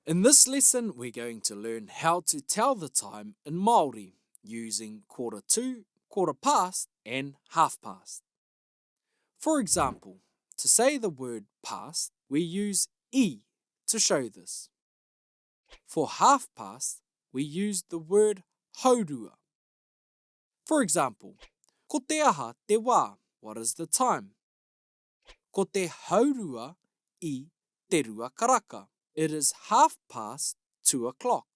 In this lesson we're going to learn how to tell the time in Māori using quarter to, quarter past and half past. For example, to say the word past, we use e to show this. For half past, we use the word haurua. For example, ko te aha te wā, what is the time? Ko te haurua i te rua karaka. It is half past two o'clock.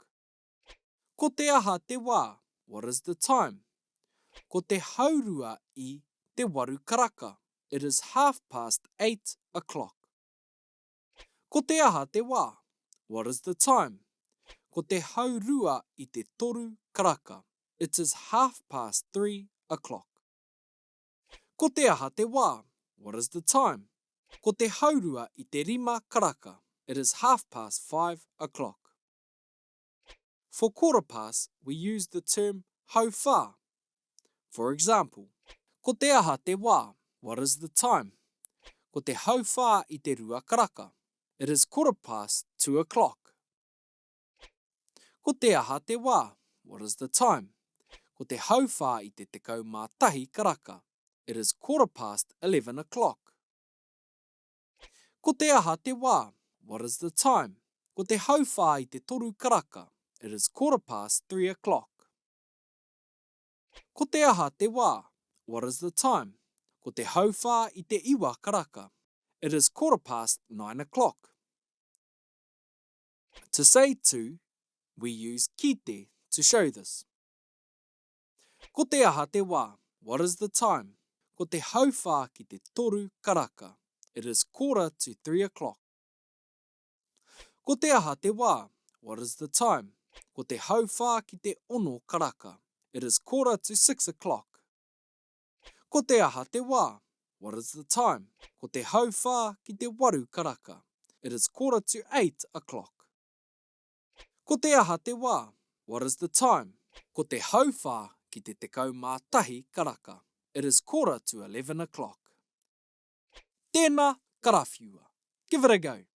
Ko te aha te wā? What is the time? Ko te haurua i te waru karaka. It is half past eight o'clock. Ko te aha te wā? What is the time? Ko te haurua i te toru karaka. It is half past three o'clock. Ko te aha te wā? What is the time? Ko te haurua i te rima karaka. It is half past five o'clock. For quarter past, we use the term hauwhā. For example, Ko te aha te wā? What is the time? Ko te hauwhā i te rua karaka. It is quarter past two o'clock. Ko te aha te wā? What is the time? Ko te hauwhā i te 11 karaka. It is quarter past 11 o'clock. Ko te aha te wā? What is the time? Ko te hauwhā i te toru karaka. It is quarter past three o'clock. Ko te aha te wā? What is the time? Ko te hauwhā i te iwa karaka. It is quarter past nine o'clock. To say to, we use ki te to show this. Ko te aha te wā? What is the time? Ko te hauwhā ki te toru karaka. It is quarter to three o'clock. Ko te aha te wā? What is the time? Ko te hauwhā ki te ono karaka. It is quarter to six o'clock. Ko te aha te wā? What is the time? Ko te hauwhā ki te waru karaka. It is quarter to eight o'clock. Ko te aha te wā? What is the time? Ko te hauwhā ki te 11 karaka. It is quarter to 11 o'clock. Tēnā, karawhiua. Give it a go.